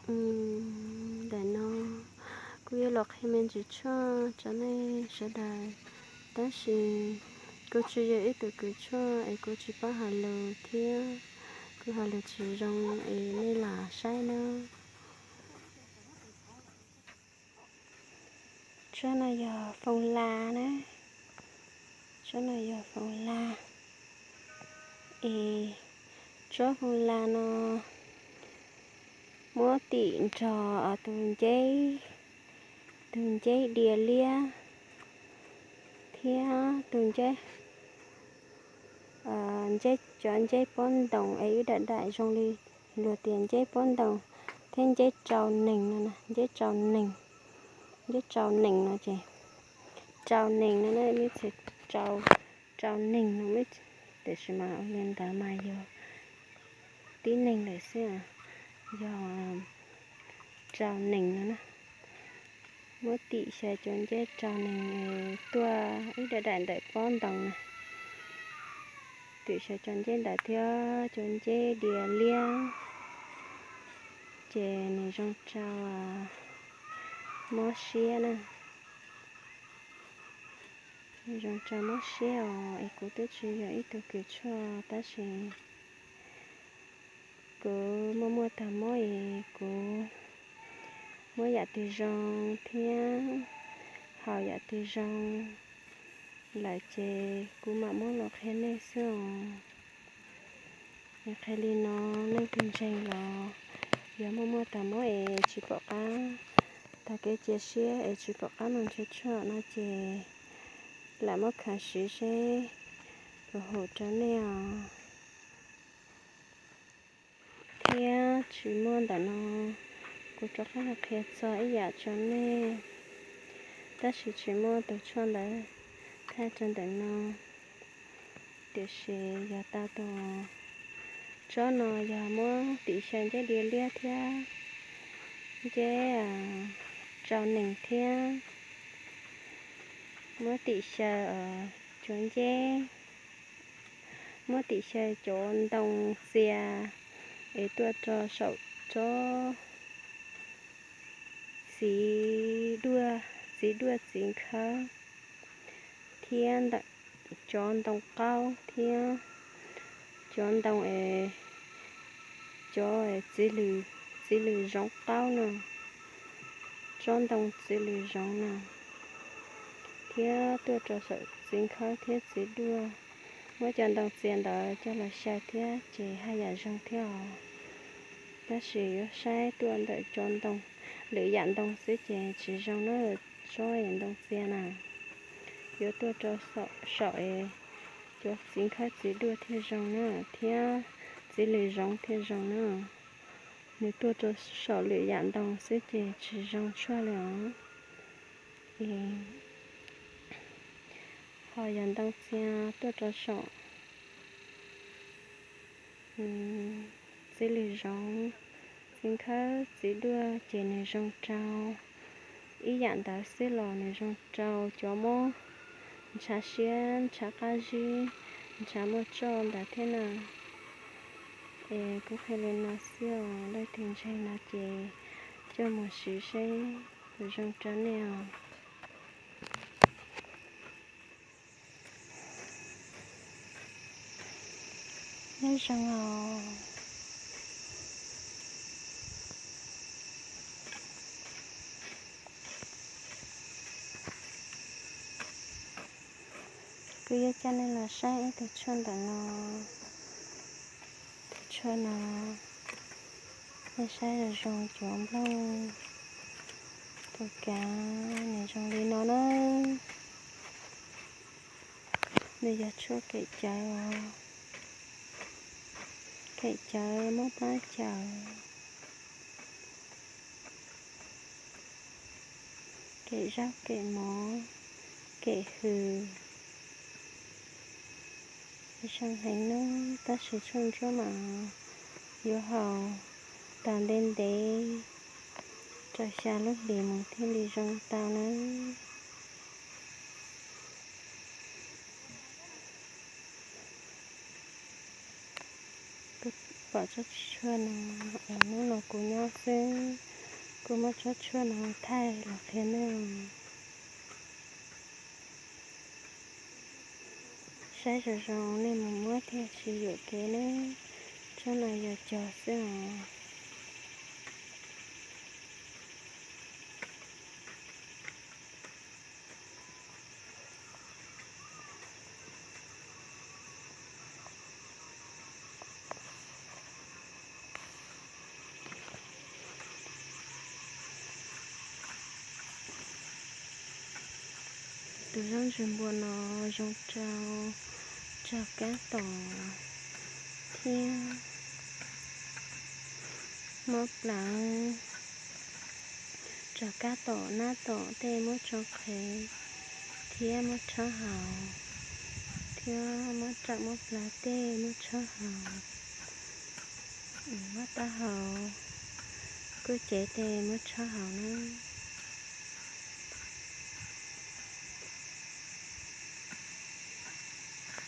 Ntawm no kuv yuav los qhia me ntsis tshuaj rau nej sawv daws, tab sis kuv tsis yog ib tug kws tshuaj es kuv tsis paub hais lus thiab kuv hais lus tsis zoo es nej lam saib nawb. Tshuaj no yog foom las na. Tshuaj no yog foom las. Es tsob foom las no muab tim nrog tus nceb, tus nceb diav liab thiab tus nceb, nceb, cov nceb pob ntoos es ib daim daim zoo li luag tias nceb pob ntoos thiab nceb rau nees no, nceb rau nees, nceb rau nees no ces, rau nees no ne, meb txhais rau, rau nees no, tiam sis mas ua li ntawd mas yog tib neeg lawm xwb, yog rau nees no na. Muab tim xyaw cov nceb rau nees tuaj ib daim daim ntawm pob ntoos na. Tim xyaw cov nceb ntawd thiab cov nceb diav liab, ces nws zoo rau mob siab na. Nws zoo rau mob siab os, es kuv twb tsis yog ib tug kws tshuaj tab sis kuv muaj muaj tag mob es kuv muab yam twg zoo thiab haus yam twg zoo lawm ces kuv mam muab los qhia nej xwb os. Es qhia li no, leej twg ntseeg los yog muaj muaj tag mob es tsis pom qab, tag kev cia siab es tsis pom qab mus nrhiav tshuaj no ces lam muab khav siv seb puas haum rau nej os. Thiab tsis muaj ntawm no, kuv rov qab los qhia txog ib yam rau nej, tab sis tsis muaj tus tshuaj ntawd thaij rau ntawm no. Tiam sis yog tau tus tsob no yog muab tim xyaw nceb diav liab thiab nceb rau nees thiab muab tim xyaw cov nceb, muab tim xyaw cov ntoo txias es tuaj rau saum tsob txiv duaj, txiv duaj txiv nkhawb thiab ntawm cov ntoo qaub thiab cov ntoo es cov txiv lws, txiv lws zoov qaub no, tsob ntoo txiv lws zoov no thiab tuaj rau saum txiv nkhawb thiab txiv duaj. Muab cov ntoo txias ntawd coj los xyaw thiab ces haj yam zoo thiab os. Tab sis yuav saib tuaj ntawm cov ntoo, lwm yam ntoo xwb ces tsis zoo na, tsob ntoo txias na. Yuav tuaj rau saum es cov txiv nkhawb txiv duaj thiaj zoo na, thiab txiv lws zoov thiaj zoo na. Nws tuaj rau saum lwm yam ntoo xwb ces tsis zoo tshuaj li os. Ho yog ntoo txias tuaj rau saum txiv lws zoov, txiv nkhawb txiv duaj ces nws zoo rau ib yam ntawd xwb los nws zoo rau cov mob ntshav siab ntshav qab zib, ntshav muaj tsoj ntawd thiab na. Es kuv qhia li no xwb os, leej twg ntseeg no ces coj mus siv seb puas zoo rau nej os. Nyob zoo os. Kuv yuav coj nej los saib ib tug tshuaj ntawm no. Tus tshuaj no, nej saib zoo zoo cuav nplooj, tus kav nws zoo li no na. Nws yog tshuaj kem cawv os, kem cawv muab pab cawv, kem zaub kem mov, kem hws, zoo heev nawb. Tab sis tshuaj ntsuab mas yuav haus tau ntev ntev rau xya lub hlis mus thiaj li zoo tau nawb. Tsob tshuaj no, hnub no kuv nyob xwb, kuv muab tsob tshuaj no thaij los qhia nej. Saib zoo zoo nej mus muab thiaj tsis yuam kev ne. Tsob no yog cog xwb os. Tus zaub ntsuag npua no zoo rau tso kab tom thiab muab plawv, tso kab tom nab tom tej muab tso qhev thiab muab rhaub haus, thiab muab rau muab plawv tej muab rhaub haus, muab taub hau, kub cev tej muab rhaub haus na.